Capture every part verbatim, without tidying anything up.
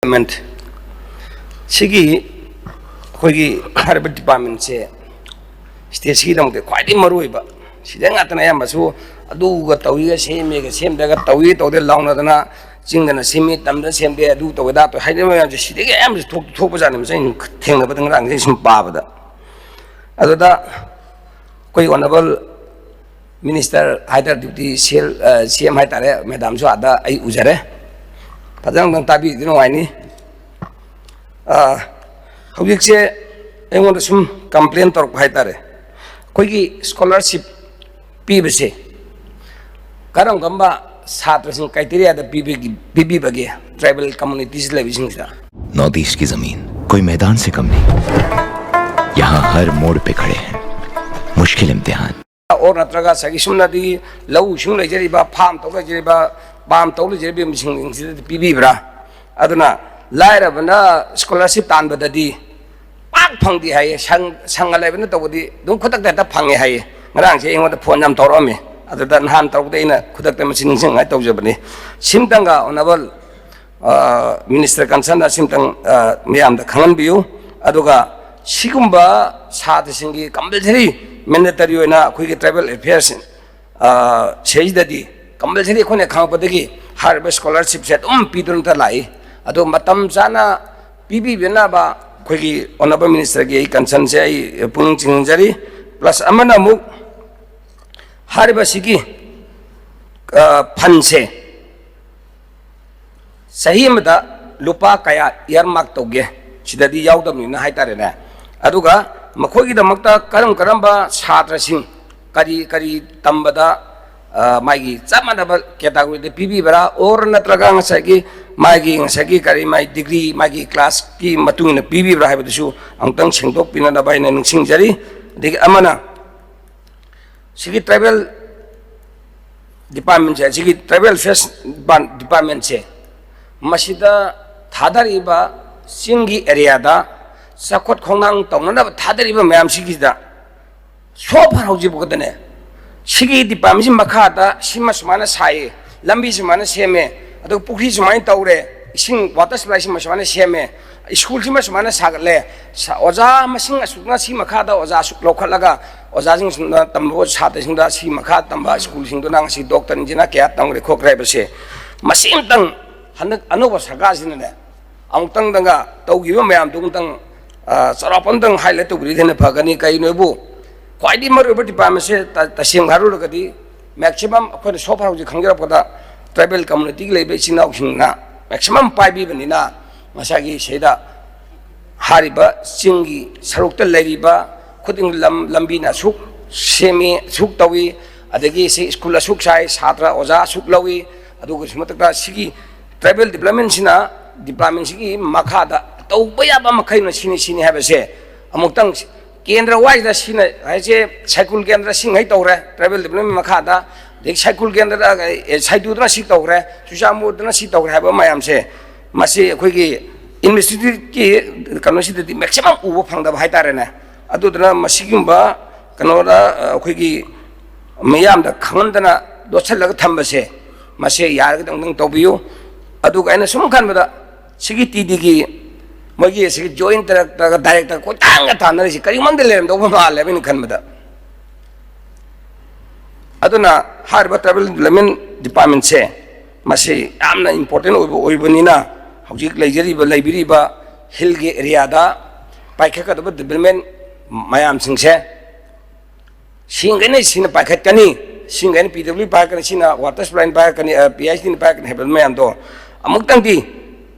Department ꯁꯤꯒꯤ, ꯑꯩꯈꯣꯏꯒꯤ ꯍꯥꯏꯔꯤꯕ ꯗꯤꯄꯥꯔꯠꯃꯦꯟꯁꯦ ꯁ꯭ꯇꯦꯠꯁꯤꯒꯤꯗꯃꯛꯇ ꯈ꯭ꯋꯥꯏꯗꯒꯤ ꯃꯔꯨꯑꯣꯏꯕ, ꯁꯤꯗ ꯉꯥꯛꯇꯅ ꯑꯌꯥꯝꯕꯁꯨ ꯑꯗꯨꯒ ꯇꯧꯏꯒ ꯁꯦꯝꯃꯦꯒ ꯁꯦꯝꯗꯒ ꯇꯧꯏ ꯇꯧꯗꯦ ꯂꯥꯎꯅꯗꯅ ꯆꯤꯡꯗꯅ ꯁꯦꯝꯃꯤ, ꯇꯝꯗ ꯁꯦꯝꯗꯦ, ꯑꯗꯨ ꯇꯧꯋꯦ, ꯑꯗꯥ ꯇꯧꯋꯦ ꯍꯥꯏꯅꯕ ꯃꯌꯥꯝꯁꯦ ꯁꯤꯗꯒꯤ ꯑꯌꯥꯝꯕꯁꯦ ꯊꯣꯛ-, ꯊꯣꯛꯄꯖꯥꯠꯅꯦ, ꯃꯁꯤ ꯑꯩꯅ ꯊꯦꯡꯅꯕꯗ ꯉꯔꯥꯡꯁꯦ ꯑꯩ ꯁꯨꯝ ꯄꯥꯕꯗ꯫ ꯑꯗꯨꯗ ꯑꯩꯈꯣꯏ ꯑꯣꯅꯔꯦꯕꯜ ꯃꯤꯅꯤꯁꯇꯔ ꯍꯥꯏꯇꯥꯔꯦ, ꯗꯤꯄ꯭ꯌꯨꯇꯤ ꯁꯤ ꯑꯦꯝ ꯍꯥꯏꯇꯥꯔꯦ, ꯃꯦꯗꯥꯝꯁꯨ ꯑꯥꯗ ꯑꯩ ꯎꯖꯔꯦ, ꯐꯖꯅ ꯑꯝꯇꯪ ꯇꯥꯕꯤꯔꯗꯤ ꯅꯨꯡꯉꯥꯏꯅꯤ꯫ ꯑ, ꯍꯧꯖꯤꯛꯁꯦ ꯑꯩꯉꯣꯟꯗ ꯁꯨꯝ ꯀꯝꯄ꯭ꯂꯦꯟ ꯇꯧꯔꯛꯄ ꯍꯥꯏꯇꯥꯔꯦ, ꯑꯩꯈꯣꯏꯒꯤ ꯁ꯭ꯀꯣꯂꯔꯁꯤꯞ ꯄꯤꯕꯁꯦ ꯀꯔꯝ ꯀꯔꯝꯕ ꯁꯥꯇ꯭ꯔꯁꯤꯡ ꯀ꯭ꯔꯥꯏꯇꯦꯔꯤꯌꯥꯗ ꯄꯤꯕꯤꯒꯤ-, ꯄꯤꯕꯤꯕꯒꯦ ꯇ꯭ꯔꯥꯏꯕꯦꯜ ꯀꯝꯃꯨꯅꯤꯇꯤꯁ ꯂꯩꯕꯁꯤꯡꯁꯤꯗ? नॉर्थ ईस्ट की जमीन कोई मैदान से कम नहीं, यहाँ हर मोड़ पे खड़े हैं मुश्किल इम्तिहान। ꯑꯣꯔ ꯅꯠꯇ꯭ꯔꯒ ꯉꯁꯥꯏꯒꯤ ꯁꯨꯝꯅꯗꯤ ꯂꯧꯎ ꯁꯤꯡꯎ ꯂꯩꯖꯔꯤꯕ, ꯐꯥꯝ ꯇꯧ ꯂꯩꯖꯔꯤꯕ, ꯄꯥꯝ ꯇꯧ ꯂꯩꯖꯔꯤꯕꯁꯤꯡꯁꯤꯗ ꯄꯤꯕꯤꯕ꯭ꯔꯥ? ꯑꯗꯨꯅ ꯂꯥꯏꯔꯕꯅ ꯁ꯭ꯀꯣꯂꯔꯁꯤꯞ ꯇꯥꯟꯕꯗꯗꯤ ꯄꯥꯛ ꯐꯪꯗꯦ ꯍꯥꯏꯌꯦ꯫ ꯁꯪ-, ꯁꯪꯒ ꯂꯩꯕꯅ ꯇꯧꯕꯗꯤ ꯑꯗꯨꯝ ꯈꯨꯗꯛꯇ ꯍꯦꯛꯇ ꯐꯪꯉꯦ ꯍꯥꯏꯌꯦ꯫ ꯉꯔꯥꯡꯁꯦ ꯑꯩꯉꯣꯟꯗ ꯐꯣꯟ ꯌꯥꯝ ꯇꯧꯔꯛꯑꯝꯃꯦ꯫ ꯑꯗꯨꯗ ꯅꯍꯥꯟ ꯇꯧꯕꯗ ꯑꯩꯅ ꯈꯨꯗꯛꯇ ꯃꯁꯤ ꯅꯤꯡꯁꯤꯡꯅꯤꯡꯉꯥꯏ ꯇꯧꯖꯕꯅꯤ꯫ ꯁꯤꯝꯇꯪꯒ ꯑꯣꯅꯔꯦꯕꯜ, ꯑ, ꯃꯤꯅꯤꯁꯇꯔ ꯀꯟꯁꯔꯟꯗ ꯁꯤꯝꯇꯪ, ꯑ, ꯃꯤꯌꯥꯝꯗ ꯈꯪꯍꯟꯕꯤꯌꯨ꯫ ꯑꯗꯨꯒ ꯁꯤꯒꯨꯝꯕ ꯁꯥꯇ꯭ꯔꯁꯤꯡꯒꯤ ꯀꯝꯄꯜꯁꯔꯤ ꯃꯦꯟꯗꯦꯇꯔꯤ ꯑꯣꯏꯅ ꯑꯩꯈꯣꯏꯒꯤ ꯇ꯭ꯔꯥꯏꯕꯦꯜ ꯑꯦꯐꯤꯌꯔꯁ, ꯑ, ꯁꯤꯗꯩꯁꯤꯗꯗꯤ ꯀꯝꯄꯜꯁꯔꯤ ꯑꯩꯈꯣꯏꯅ ꯈꯪꯉꯛꯄꯗꯒꯤ ꯍꯥꯏꯔꯤꯕ ꯁ꯭ꯀꯣꯂꯔꯁꯤꯞꯁꯦ ꯑꯗꯨꯝ ꯄꯤꯗꯨꯅꯇ ꯂꯥꯛꯏ꯫ ꯑꯗꯣ ꯃꯇꯝ ꯆꯥꯅ ꯄꯤꯕꯤꯅꯕ ꯑꯩꯈꯣꯏꯒꯤ ꯑꯣꯅꯔꯦꯕꯜ ꯃꯤꯅꯤꯁꯇꯔꯒꯤ ꯑꯩ ꯀꯟꯁꯔꯟꯁꯦ ꯑꯩ ꯄꯨꯛꯅꯤꯡ ꯆꯤꯡꯁꯤꯟꯖꯔꯤ꯫ ꯄ꯭ꯂꯁ ꯑꯃꯅ ꯑꯃꯨꯛ ꯍꯥꯏꯔꯤꯕꯁꯤꯒꯤ, ꯑ, ꯐꯟꯁꯦ ꯆꯍꯤ ꯑꯃꯗ ꯂꯨꯄꯥ ꯀꯌꯥ ꯏꯌꯥꯔꯃꯥꯔꯛ ꯇꯧꯒꯦ? ꯁꯤꯗꯗꯤ ꯌꯥꯎꯗꯕꯅꯤꯅ ꯍꯥꯏꯇꯥꯔꯦꯅꯦ꯫ ꯑꯗꯨꯒ ꯃꯈꯣꯏꯒꯤꯗꯃꯛꯇ ꯀꯔꯝ ꯀꯔꯝꯕ ꯁꯥꯇ꯭ꯔꯁꯤꯡ ꯀꯔꯤ ꯀꯔꯤ ꯇꯝꯕꯗ, ꯑ, ꯃꯥꯒꯤ ꯆꯞ ꯃꯥꯟꯅꯕ ꯀꯦꯇꯥꯒꯣꯔꯤꯗ ꯄꯤꯕꯤꯕ꯭ꯔꯥ? ꯑꯣꯔ ꯅꯠꯇ꯭ꯔꯒ ꯉꯁꯥꯏꯒꯤ ꯃꯥꯒꯤ, ꯉꯁꯥꯏꯒꯤ ꯀꯔꯤ, ꯃꯥꯒꯤ ꯗꯤꯒ꯭ꯔꯤ, ꯃꯥꯒꯤ ꯀ꯭ꯂꯥꯁꯀꯤ ꯃꯇꯨꯡ ꯏꯟꯅ ꯄꯤꯕꯤꯕ꯭ꯔꯥ ꯍꯥꯏꯕꯗꯨꯁꯨ ꯑꯃꯨꯛꯇꯪ ꯁꯦꯡꯗꯣꯛꯄꯤꯅꯅꯕ ꯑꯩꯅ ꯅꯤꯡꯁꯤꯡꯖꯔꯤ꯫ ꯑꯗꯒꯤ ꯑꯃꯅ ꯁꯤꯒꯤ ꯇ꯭ꯔꯥꯏꯕꯦꯜ ꯗꯤꯄꯥꯔꯠꯃꯦꯟꯁꯦ, ꯑꯁꯤꯒꯤ ꯇ꯭ꯔꯥꯏꯕꯦꯜ ꯑꯦꯐꯤꯌꯔꯁ ꯗꯤꯄꯥꯔꯠꯃꯦꯟꯁꯦ, ꯃꯁꯤꯗ ꯊꯥꯗꯔꯤꯕ ꯆꯤꯡꯒꯤ ꯑꯦꯔꯤꯌꯥꯗ ꯆꯥꯎꯈꯠ ꯈꯣꯡꯊꯥꯡ ꯇꯧꯅꯅꯕ ꯊꯥꯗꯔꯤꯕ ꯃꯌꯥꯝꯁꯤꯒꯤꯗ so far ꯍꯧꯖꯤꯛ ꯐꯥꯎꯗꯅꯦ, ꯁꯤꯒꯤ ꯗꯤꯄꯥꯔꯠꯃꯦꯟꯁꯤ ꯃꯈꯥꯗ ꯁꯤꯃ ꯁꯨꯃꯥꯏꯅ ꯁꯥꯏꯌꯦ, ꯂꯝꯕꯤ ꯁꯨꯃꯥꯏꯅ ꯁꯦꯝꯃꯦ, ꯑꯗꯨꯒ ꯄꯨꯈ꯭ꯔꯤ ꯁꯨꯃꯥꯏꯅ ꯇꯧꯔꯦ, ꯏꯁꯤꯡ ꯋꯥꯇꯔ ꯁꯄ꯭ꯂꯥꯏꯁꯤꯃ ꯁꯨꯃꯥꯏꯅ ꯁꯦꯝꯃꯦ, ꯁ꯭ꯀꯨꯜꯁꯤꯃ ꯁꯨꯃꯥꯏꯅ ꯁꯥꯒꯠꯂꯦ, ꯁ-, ꯑꯣꯖꯥ ꯃꯁꯤꯡ ꯑꯁꯨꯛꯅ ꯁꯤ ꯃꯈꯥꯗ ꯑꯣꯖꯥ ꯑꯁꯨꯛ ꯂꯧꯈꯠꯂꯒ ꯑꯣꯖꯥꯁꯤꯡꯁꯤꯅ ꯇꯝꯕ ꯁꯥꯇ꯭ꯔꯁꯤꯡꯗ ꯁꯤ ꯃꯈꯥ ꯇꯝꯕ ꯁ꯭ꯀꯨꯜꯁꯤꯡꯗꯨꯅ ꯉꯁꯤ ꯗꯣꯛꯇꯔ ꯏꯟꯖꯤꯅꯤꯌꯥꯔ ꯀꯌꯥ ꯇꯝꯈ꯭ꯔꯦ ꯈꯣꯠꯈ꯭ꯔꯦ ꯍꯥꯏꯕꯁꯦ ꯃꯁꯤ ꯑꯃꯇꯪ ꯍꯟꯗꯛ ꯑꯅꯧꯕ ꯁꯔꯀꯥꯔꯁꯤꯅꯅꯦ ꯑꯃꯨꯛꯇꯪꯗꯪꯒ ꯇꯧꯈꯤꯕ ꯃꯌꯥꯝꯗꯨ ꯑꯃꯨꯛꯇꯪ, ꯑ, ꯆꯥꯎꯔꯥꯛꯄ ꯑꯃꯇꯪ ꯍꯥꯏꯂꯥꯏꯠ ꯇꯧꯕꯤꯔꯗꯤ ꯍꯦꯟꯅ ꯐꯒꯅꯤ꯫ ꯀꯩꯅꯣꯕꯨ ꯈ꯭ꯋꯥꯏꯗꯒꯤ ꯃꯔꯨꯑꯣꯏꯕ ꯗꯤꯄꯥꯔꯠꯃꯦꯟꯁꯦ ꯇ-, ꯇꯁꯦꯡꯅ ꯍꯥꯏꯔꯨꯔꯒꯗꯤ ꯃꯦꯛꯁꯤꯃꯝ ꯑꯩꯈꯣꯏꯅ ꯁꯣ ꯐꯥꯔ ꯍꯧꯖꯤꯛ ꯈꯪꯖꯔꯛꯄꯗ ꯇ꯭ꯔꯥꯏꯕꯦꯜ ꯀꯝꯃꯨꯅꯤꯇꯤꯒꯤ ꯂꯩꯕ ꯏꯆꯤꯟ ꯏꯅꯥꯎꯁꯤꯡꯅ ꯃꯦꯛꯁꯤꯃꯝ ꯄꯥꯏꯕꯤꯕꯅꯤꯅ ꯉꯁꯥꯏꯒꯤ ꯁꯤꯗ ꯍꯥꯏꯔꯤꯕ ꯆꯤꯡꯒꯤ ꯁꯔꯨꯛꯇ ꯂꯩꯔꯤꯕ ꯈꯨꯗꯤꯡ ꯂꯝ-, ꯂꯝꯕꯤꯅ ꯑꯁꯨꯛ ꯁꯦꯝꯃꯤ, ꯑꯁꯨꯛ ꯇꯧꯏ, ꯑꯗꯒꯤ ꯁꯤ ꯁ꯭ꯀꯨꯜ ꯑꯁꯨꯛ ꯁꯥꯏ, ꯁꯥꯇ꯭ꯔ ꯑꯣꯖꯥ ꯑꯁꯨꯛ ꯂꯧꯏ, ꯑꯗꯨꯒꯁꯨ ꯃꯊꯛꯇ ꯁꯤꯒꯤ ꯇ꯭ꯔꯥꯏꯕꯦꯜ ꯗꯤꯕ꯭ꯂꯞꯃꯦꯟꯁꯤꯅ ꯗꯤꯄꯥꯔꯠꯃꯦꯟꯁꯤꯒꯤ ꯃꯈꯥꯗ ꯇꯧꯕ ꯌꯥꯕ ꯃꯈꯩꯅ ꯁꯤꯅꯤ ꯁꯤꯅꯤ ꯍꯥꯏꯕꯁꯦ ꯑꯃꯨꯛꯇꯪ ꯀꯦꯟꯗ꯭ꯔ ꯋꯥꯏꯁꯗ ꯁꯤꯅ ꯍꯥꯏꯁꯦ ꯁꯥꯏꯀꯨꯜ ꯀꯦꯟꯗ꯭ꯔ ꯁꯤꯡꯉꯩ ꯇꯧꯔꯦ ꯇ꯭ꯔꯥꯏꯕꯦꯜ ꯗꯤꯕ꯭ꯂꯞꯃꯦꯟ ꯃꯈꯥꯗ, ꯑꯗꯒꯤ ꯁꯥꯏꯀꯨꯜ ꯀꯦꯟꯗ꯭ꯔꯗ, ꯑꯦ, ꯁꯥꯏꯗꯨꯗꯅ ꯁꯤ ꯇꯧꯈ꯭ꯔꯦ, ꯆꯨꯔꯆꯥꯟꯄꯨꯔꯗꯅ ꯁꯤ ꯇꯧꯈ꯭ꯔꯦ ꯍꯥꯏꯕ ꯃꯌꯥꯝꯁꯦ ꯃꯁꯤ ꯑꯩꯈꯣꯏꯒꯤ ꯏꯟꯚꯦꯁꯇꯤꯇ꯭ꯌꯨꯠꯀꯤ ꯀꯩꯅꯣꯁꯤꯗꯗꯤ ꯃꯦꯛꯁꯤꯃꯝ ꯎꯕ ꯐꯪꯗꯕ ꯍꯥꯏꯇꯥꯔꯦꯅꯦ꯫ ꯑꯗꯨꯗꯨꯅ ꯃꯁꯤꯒꯨꯝꯕ ꯀꯩꯅꯣꯗ, ꯑ, ꯑꯩꯈꯣꯏꯒꯤ ꯃꯤꯌꯥꯝꯗ ꯈꯪꯍꯟꯗꯅ ꯂꯣꯠꯁꯤꯜꯂꯒ ꯊꯝꯕꯁꯦ ꯃꯁꯤ ꯌꯥꯔꯒꯗꯤ ꯑꯃꯨꯛꯇꯪ ꯇꯧꯕꯤꯌꯨ꯫ ꯑꯗꯨꯒ ꯑꯩꯅ ꯁꯨꯝ ꯈꯟꯕꯗ ꯁꯤꯒꯤ ꯇꯤ ꯗꯤꯒꯤ ꯃꯣꯏꯒꯤ ꯁꯤꯒꯤ ꯖꯣꯏꯟ ꯗꯥꯏꯔꯦꯛꯇꯔꯒ ꯗꯥꯏꯔꯦꯛꯇꯔ ꯀꯣꯏꯇꯥꯟꯒ ꯇꯥꯟꯅꯔꯤꯁꯤ ꯀꯔꯤꯒꯨꯝꯕ ꯑꯃꯗꯤ ꯂꯩꯔꯝꯗꯧꯕ ꯃꯥꯜꯂꯦꯕ ꯑꯩꯅ ꯈꯟꯕꯗ꯫ ꯑꯗꯨꯅ ꯍꯥꯏꯔꯤꯕ ꯇ꯭ꯔꯥꯏꯕꯦꯜ ꯗꯤꯕ꯭ꯂꯞꯃꯦꯟ ꯗꯤꯄꯥꯔꯠꯃꯦꯟꯁꯦ ꯃꯁꯤ ꯌꯥꯝꯅ ꯏꯝꯄꯣꯔꯇꯦꯟ ꯑꯣꯏꯕ ꯑꯣꯏꯕꯅꯤꯅ ꯍꯧꯖꯤꯛ ꯂꯩꯖꯔꯤꯕ, ꯂꯩꯕꯤꯔꯤꯕ ꯍꯤꯜꯒꯤ ꯑꯦꯔꯤꯌꯥꯗ ꯄꯥꯏꯈꯠꯀꯗꯕ ꯗꯤꯕ꯭ꯂꯞꯃꯦꯟ ꯃꯌꯥꯝꯁꯤꯡꯁꯦ ꯁꯤꯡꯈꯩꯅ ꯁꯤꯅ ꯄꯥꯏꯈꯠꯀꯅꯤ, ꯁꯤꯡꯈꯩꯅ ꯄꯤ ꯗꯕ꯭ꯂꯤꯎ ꯄꯥꯏꯔꯛꯀꯅꯤ, ꯁꯤꯅ ꯋꯥꯇꯔ ꯁꯄ꯭ꯂꯥꯏꯅ ꯄꯥꯏꯔꯛꯀꯅꯤ, ꯑ, ꯄꯤ ꯑꯩꯆ ꯗꯤꯅ ꯄꯥꯏꯔꯛꯀꯅꯤ ꯍꯥꯏꯕ ꯃꯌꯥꯝꯗꯣ ꯑꯃꯨꯛꯇꯪꯗꯤ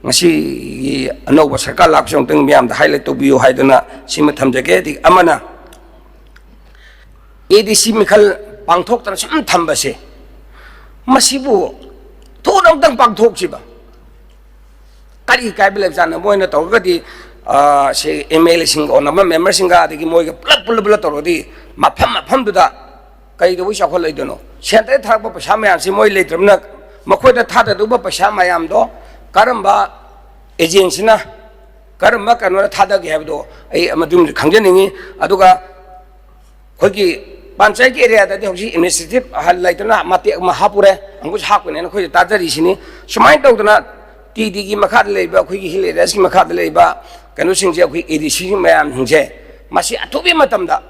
ꯉꯁꯤꯒꯤ ꯑꯅꯧꯕ ꯁꯔꯀꯥꯔ ꯂꯥꯛꯄꯁꯦ ꯑꯃꯨꯛꯇꯪ ꯃꯤꯌꯥꯝꯗ ꯍꯥꯏꯂꯥꯏꯠ ꯇꯧꯕꯤꯌꯨ ꯍꯥꯏꯗꯅ ꯁꯤꯃ ꯊꯝꯖꯒꯦ꯫ ꯑꯗꯒꯤ ꯑꯃꯅ ꯑꯦ ꯗꯤ ꯁꯤ ꯃꯤꯈꯜ ꯄꯥꯡꯊꯣꯛꯇꯅ ꯁꯨꯝ ꯊꯝꯕꯁꯦ ꯃꯁꯤꯕꯨ ꯊꯨꯅ ꯑꯃꯨꯛꯇꯪ ꯄꯥꯡꯊꯣꯛꯁꯤꯕ꯫ ꯀꯔꯤ ꯀꯥꯏꯕ ꯂꯩꯕꯖꯥꯠꯅꯣ? ꯃꯣꯏꯅ ꯇꯧꯔꯒꯗꯤ, ꯑ, ꯁꯤ ꯑꯦꯝ ꯑꯦꯜ ꯑꯦꯁꯤꯡꯒ ꯑꯣꯟꯅꯕ ꯃꯦꯝꯕꯔꯁꯤꯡꯒ ꯑꯗꯒꯤ ꯃꯣꯏꯒ ꯄꯨꯂꯞ, ꯄꯨꯂꯞ, ꯄꯨꯂꯞ ꯇꯧꯔꯒꯗꯤ ꯃꯐꯝ ꯃꯐꯝꯗꯨꯗ ꯀꯩꯗꯧꯕꯩ ꯆꯥꯎꯈꯠꯂꯛꯏꯗꯣꯏꯅꯣ? ꯁꯦꯟꯇꯔꯗ ꯊꯥꯔꯛꯄ ꯄꯩꯁꯥ ꯃꯌꯥꯝꯁꯤ ꯃꯣꯏ ꯂꯩꯇ꯭ꯔꯕꯅꯤꯅ ꯃꯈꯣꯏꯗ ꯊꯥꯗꯗꯧꯕ ꯄꯩꯁꯥ ꯃꯌꯥꯝꯗꯣ ꯀꯔꯝꯕ ꯑꯦꯖꯦꯟꯁꯤꯅ ꯀꯔꯝꯕ ꯀꯩꯅꯣꯗ ꯊꯥꯗꯒꯦ ꯍꯥꯏꯕꯗꯣ ꯑꯩ ꯑꯃꯗꯨꯝꯁꯨ ꯈꯪꯖꯅꯤꯡꯉꯤ꯫ ꯑꯗꯨꯒ ꯑꯩꯈꯣꯏꯒꯤ ꯄꯟꯆꯥꯌꯠꯀꯤ ꯑꯦꯔꯤꯌꯥꯗꯗꯤ ꯍꯧꯖꯤꯛ ꯑꯦꯗꯃꯤꯅꯤꯁꯇ꯭ꯔꯦꯇꯤꯚ ꯍꯜ ꯂꯩꯇꯅ ꯃꯇꯦꯛ ꯑꯃ ꯍꯥꯞꯄꯨꯔꯦ, ꯑꯃꯨꯛꯁꯨ ꯍꯥꯞꯀꯅꯦꯅ ꯑꯩꯈꯣꯏꯁꯨ ꯇꯥꯖꯔꯤꯁꯤꯅꯤ꯫ ꯁꯨꯃꯥꯏꯅ ꯇꯧꯗꯅ ꯇꯤ ꯗꯤꯒꯤ ꯃꯈꯥꯗ ꯂꯩꯕ, ꯑꯩꯈꯣꯏꯒꯤ ꯍꯤꯜ ꯑꯦꯔꯤꯌꯥꯁꯀꯤ ꯃꯈꯥꯗ ꯂꯩꯕ ꯀꯩꯅꯣꯁꯤꯡꯁꯦ, ꯑꯩꯈꯣꯏ ꯑꯦ ꯗꯤ ꯁꯤ ꯃꯌꯥꯝꯁꯤꯡꯁꯦ, ꯃꯁꯤ ꯑꯊꯨꯕ ꯃꯇꯝꯗ,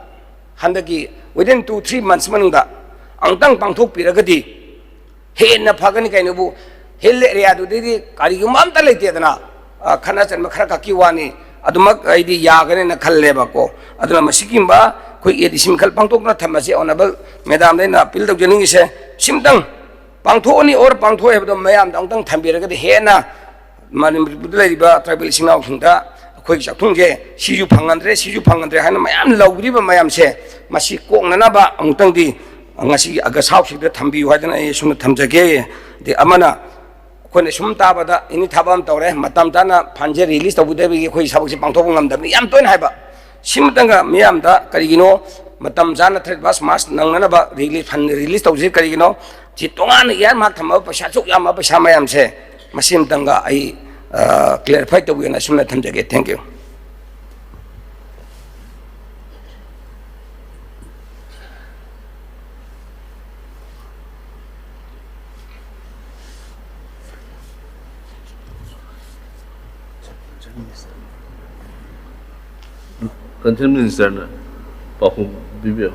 ꯍꯟꯗꯛꯀꯤ within two three months ꯃꯅꯨꯡꯗ ꯑꯃꯨꯛꯇꯪ ꯄꯥꯡꯊꯣꯛꯄꯤꯔꯒꯗꯤ ꯍꯦꯟꯅ ꯐꯒꯅꯤ꯫ ꯀꯩꯅꯣꯕꯨ, ꯍꯤꯜ ꯑꯦꯔꯤꯌꯥꯗꯨꯗꯗꯤ ꯀꯔꯤꯒꯨꯝꯕ ꯑꯝꯇ ꯂꯩꯇꯦꯗꯅ, ꯑ, ꯈꯠꯅ ꯆꯩꯅꯕ ꯈꯔ ꯈꯛꯀꯤ ꯋꯥꯅꯤ꯫ ꯑꯗꯨꯃꯛ ꯑꯩꯗꯤ ꯌꯥꯒꯅꯦꯅ ꯈꯜꯂꯦꯕꯀꯣ꯫ ꯑꯗꯨꯅ ꯃꯁꯤꯒꯨꯝꯕ ꯑꯩꯈꯣꯏ ꯑꯦ ꯗꯤ ꯁꯤ ꯃꯈꯜ ꯄꯥꯡꯊꯣꯛꯇꯨꯅ ꯊꯝꯕꯁꯦ, ꯑꯣꯅꯔꯦꯕꯜ ꯃꯦꯗꯥꯝꯗ ꯑꯩꯅ ꯑꯄꯤꯜ ꯇꯧꯖꯅꯤꯡꯉꯤꯁꯦ, ꯁꯤꯝꯇꯪ ꯄꯥꯡꯊꯣꯛꯑꯅꯤ ꯑꯣꯔ ꯄꯥꯡꯊꯣꯛꯑꯦ ꯍꯥꯏꯕꯗꯣ ꯃꯌꯥꯝꯗ ꯑꯃꯨꯛꯇꯪ ꯊꯝꯕꯤꯔꯒꯗꯤ ꯍꯦꯟꯅ ꯃꯅꯤꯄꯨꯔꯗ ꯂꯩꯔꯤꯕ ꯇ꯭ꯔꯥꯏꯕꯦꯜ ꯏꯆꯤꯟ ꯏꯅꯥꯎꯁꯤꯡꯗ ꯑꯩꯈꯣꯏꯒꯤ ꯆꯥꯛꯊꯨꯡꯁꯦ ꯁꯤꯁꯨ ꯐꯪꯍꯟꯗ꯭ꯔꯦ, ꯁꯤꯁꯨ ꯐꯪꯍꯟꯗ꯭ꯔꯦ ꯍꯥꯏꯅ ꯃꯌꯥꯝ ꯂꯧꯔꯤꯕ ꯃꯌꯥꯝꯁꯦ, ꯃꯁꯤ ꯀꯣꯛꯅꯅꯕ ꯑꯃꯨꯛꯇꯪꯗꯤ ꯉꯁꯤꯒꯤ ꯑꯒꯁ ꯍꯥꯎꯁꯁꯤꯗ ꯊꯝꯕꯤꯌꯨ ꯍꯥꯏꯗꯅ ꯑꯩ ꯑꯁꯨꯝꯅ ꯊꯝꯖꯒꯦ꯫ ꯑꯗꯩ ꯑꯃꯅ, ꯑꯩꯈꯣꯏꯅ ꯁꯨꯝ ꯇꯥꯕꯗ ꯑꯦꯅꯤ ꯊꯕꯛ ꯑꯃ ꯇꯧꯔꯦ, ꯃꯇꯝ ꯆꯥꯅ ꯐꯟꯁꯦ ꯔꯤꯂꯤꯁ ꯇꯧꯕꯤꯗꯕꯒꯤ ꯑꯩꯈꯣꯏ ꯊꯕꯛꯁꯦ ꯄꯥꯡꯊꯣꯛꯄ ꯉꯝꯗꯕꯅꯤ ꯌꯥꯝ ꯇꯣꯏꯅ ꯍꯥꯏꯕ꯫ ꯁꯤꯃꯇꯪꯒ ꯃꯤꯌꯥꯝꯗ ꯀꯔꯤꯒꯤꯅꯣ ꯃꯇꯝ ꯆꯥꯅ ꯊꯥꯔꯇꯤ ꯐꯥꯔꯁ ꯃꯥꯔꯁ ꯅꯪꯅꯅꯕ ꯔꯤꯂꯤꯐ ꯐꯟ ꯔꯤꯂꯤꯁ ꯇꯧꯁꯤ? ꯀꯔꯤꯒꯤꯅꯣ ꯁꯤ ꯇꯣꯉꯥꯟꯅ ꯏꯌꯥꯔꯃꯥꯔꯛ ꯊꯝꯃꯕ ꯄꯩꯁꯥ ꯑꯁꯨꯛ ꯌꯥꯝꯕ ꯄꯩꯁꯥ ꯃꯌꯥꯝꯁꯦ? ꯃꯁꯤ ꯑꯃꯇꯪꯒ ꯑꯩ ꯀ꯭ꯂꯦꯔꯤꯐꯥꯏ ꯇꯧꯒꯦꯅ ꯑꯁꯨꯝꯅ ꯊꯝꯖꯒꯦ꯫ Thank you꯫ Concerned ministerꯅ ꯄꯥꯎꯈꯨꯝ ꯄꯤꯕꯤꯌꯨ꯫